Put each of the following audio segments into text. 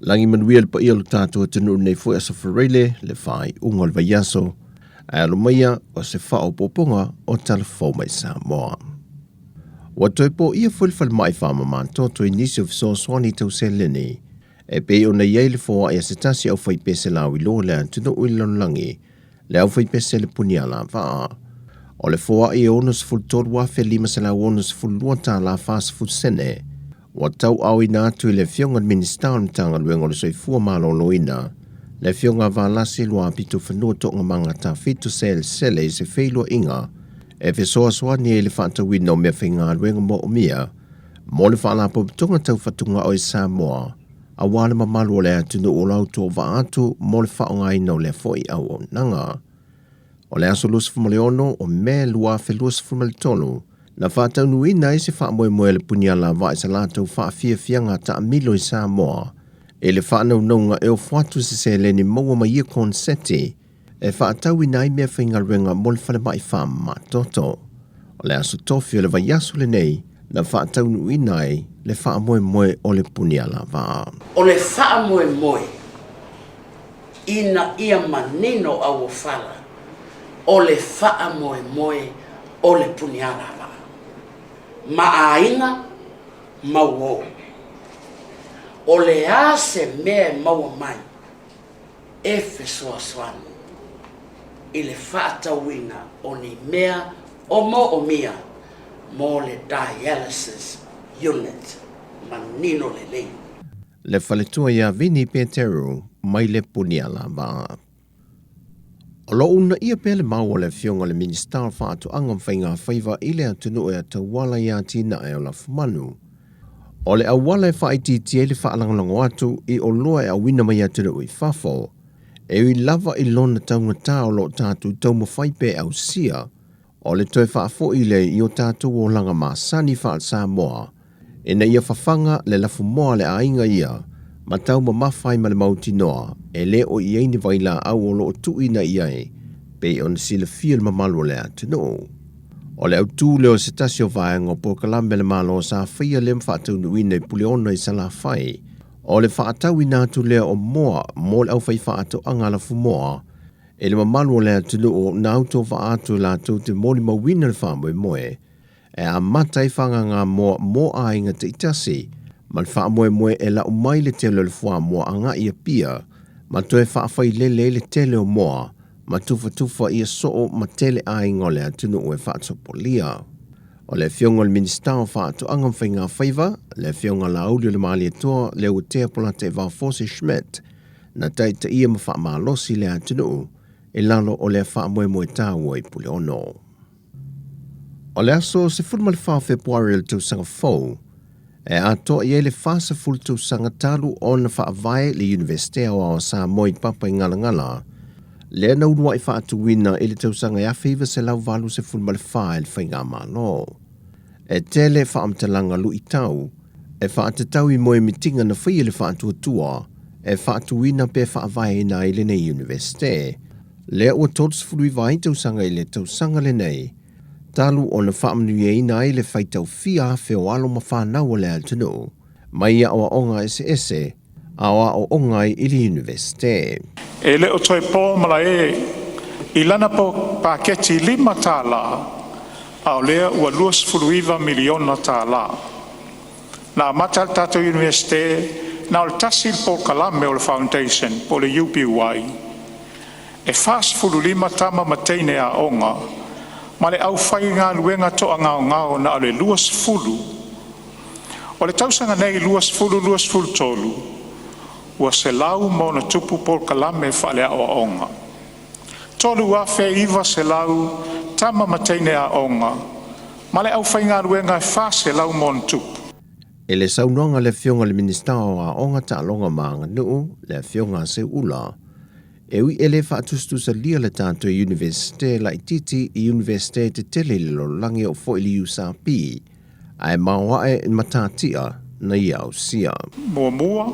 Lagi manuia le paia o le tatou atunuu nei foi aso Faraile le faaiuga o le vaiaso, ae alo maia o se faaopoopoga o Tala Fou mai Samoa. Ua toe poia foi le falemai faamamatoto i nisi o fesoasoani tau seleni e pei ona i ai le foai a se tasi aufaipese lauiloa o le atunuu i le lalolagi, le aufaipese le Punialavaa. O le foai e $63,562 40 sene ua tauaaoina atu i le Afioga i le Minisita o le Matagaluega o le Soifua Maloloina, le Afioga Valasi Luapitofanua Toogamaga Tafito Selesele i se feiloaiga e fesoasoani ai i le faatauina o meafaigaluega moomia mo le Faalapotopotoga Tau Fatugao i Samoa aua le mamalu o le atunuu o lo o autovaa atu mo le faaaogaina o lea foi auaunaga. O le aso 26 o Me 2023, na faataunuuina ai se faamoemoe a le Punialavaa i sa latou faafiafiaga taamilo i Samoa i le faanaunauga e ofo atu se seleni maua mai ia konseti e faatauina ai meafaigaluega mo le falemai faamamatoto. O le aso tofi o le vaiaso lenei na faataunuuina ai le faamoemoe o le Punialavaa. O le faamoemoe ina ia manino auofala o le faamoemoe o le Punialavaa ma aiga ma uo. O le a se mea e maua mai e fesoasoani i le faatauina o ni mea o moomia mo le dialysis unit manino lelei. Le faletua ia Vini Peteru mai le Punialavaa. O lo o uunaia pea le mau a le Afioga i le Minisita o Faatoaga ma Faiga Faiva i le atunuu e tauala i atinae o lafumanu. O le auala e faaitiitia ai le faalagolago atu i oloa e auina mai atunuu i fafo, e ui lava i lona taugata o lo o tatou taumafai pea e ausia, o le toe faafoi lea i o tatou olaga masani faale-Samoa ina ia fafaga le lafumoa a le aiga ia ma taumamafa ai ma le mautinoa e le o i ai ni vailaau o lo o tuuina i ai pei ona silafia le mamalu o le atunuu. O le autū lea o se tasi o vaega o polokalame a le Malo sa faia lea ma faataunuuina i Puleono i Salafai, o le faatauina atu lea o moa mo le aufaifaatoaga lafumoa i le mamalu o le atunuu na autovaa atu e latou te molimauina le faamoemoe e amata ai fagagamoa mo aiga taitasi ma le faamoemoe e lau mai le tele o le fuamoa agai i Apia ma toe faafailele ai le tele o moa ma tufatufa ia soo ma tele aiga o le atunuu e faatopolia. O le Afioga i le Minisita o Faatoaga ma Faiga Faiva, le Afioga Laauliolemalietoa Leuatea Polataivao-Fosi Schmidt, na taitaia ma faamalosi le atunuu i lalo o lea faamoemoe taua i Puleono. O le aso 14 o Fepuari o le tausaga fou, e atoa i ai le 40 tausaga talu ona faavae le Iunivesite Aoao o Samoa i Papaigalagala, lea na uluai faatuina i le tausaga e 1984 e le Faigamalo. E tele faamatalaga luitau e faatatau i moemitiga na faia i le faatuatua e faatuina pe faavaeina ai lenei Iunivesite, lea ua 39 ai tausaga i le tausaga lenei, talu ona faamanuiaina ai le faitau fia afe o alo ma fanau o le atunuu mai aoaoga eseese a o aooga ai i le Iunivesite. E le o toe po malae i lana paketi $5, a o lea ua $29 miliona tala. Na amata le tatou Iunivesite na o le tasi le polokalame o le Foundation po o le UPY e 45 tama ma teine aoga ma le aufaigaluega toagaogao na o le 20. O le tausaga nei 2023 ua 100+ polokalame faaleaoaoga, 3,900 tama ma teine aoga ma le aufaigaluega e 400+. I le saunoaga a le Afioga i le Minisita o Aoga, Taaloga ma Aganuu, le Afioga a Seuula, e ui e le faatusatusalia le tatou Iunivesite laitiiti i Iunivesite tetele i le lalolagi oo foi i le USP, ae maoae matatia na ia ausia. Muamua,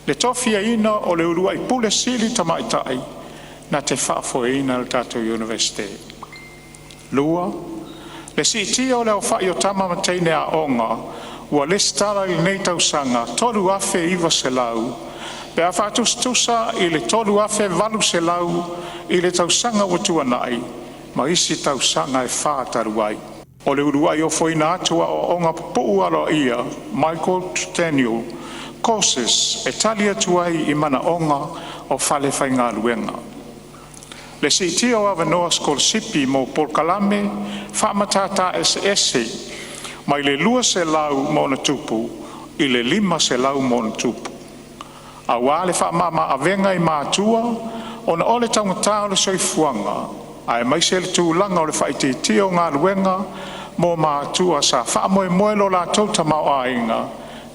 le tofiaina o le uluai pule sili tamaitai na te faafoeina le tatou Iunivesite. Lua, le siitia o le aofai o tama ma teine aoga Ua lesitala i lenei tausaga 3,900 pe a faatusatusa i le 3,800 i le tausaga ua tuanai ma isi tausaga e fa talu ai. O le uluai ofoina atu o Aoaoga Pupuu Aloaia Michael Daniel Courses e tali atu ai i manaoga o fale faigaluega. Le siitia o avanoa sikolasipi mo polokalame faamatata eseese mai le 200+ i le 500+, auā le faamama-avega i matua ona o le taugata o le soifuaga, aemaise le tulaga o le faaitiitia o galuega mo matua sa faamoemoe lo latou tamaoaiga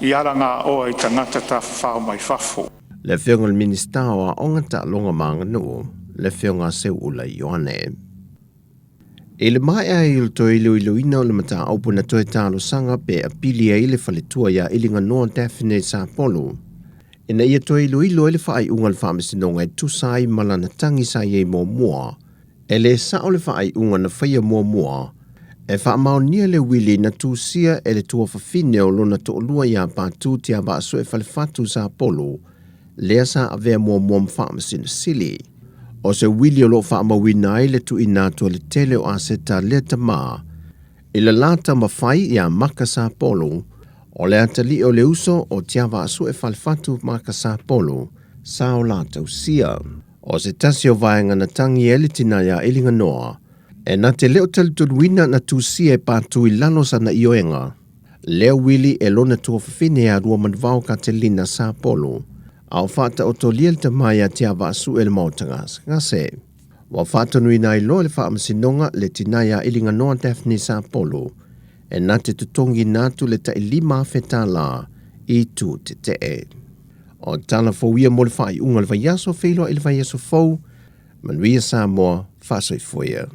i alagaoa i tagata tafafao mai fafo. Le Afioga i le Minisita o Aoga, Taaloga ma Aganuu, le Afioga Seuula Ioane. I le maea ai o le toe iloiloina o le mataupu na toe talosaga pe apili ai le faletua ia Iliganoa Daphne Sapolu ina ia toe iloilo ai le faaiuga a le Faamasinoga e tusa ai ma lana tagi sa i ai muamua. E le sao le faaiuga na faia muamua e faamaonia le uili na tusia e le tuafafine o lona toalua ia Patu Tiavaasue Falefatu Sapolu, lea sa avea muamua ma Faamasino Sili. O se uili o lo o faamauina ai le tuuina atu o le tele o aseta a lea tama i le la tamafai ia Maka Sapolu, o le atalii o le uso o Tiavaasue Falefatu Maka Sapolu sa o la tausia. O se tasi o vaega na tagi ai le tina ia Iliganoa, e na te le o talitonuina na tusia e Patu i lalo sana ioega. Lea uili e lona tuafafine ia Ruamanuvao Katelina Sapolu, a o faataotolia le tama ia Tiavaasue i le maota gasegase. Ua faatonuina ai loa e le Faamasinoga le tina ia Iliganoa Daphne Sapolu e na te totogiina atu le tai $5,000 i itu tetee. O tala fou ia mo le faaiuga o le vaiaso, feiloai i le vaiaso fou, manuia Samoa, faasoifua ia.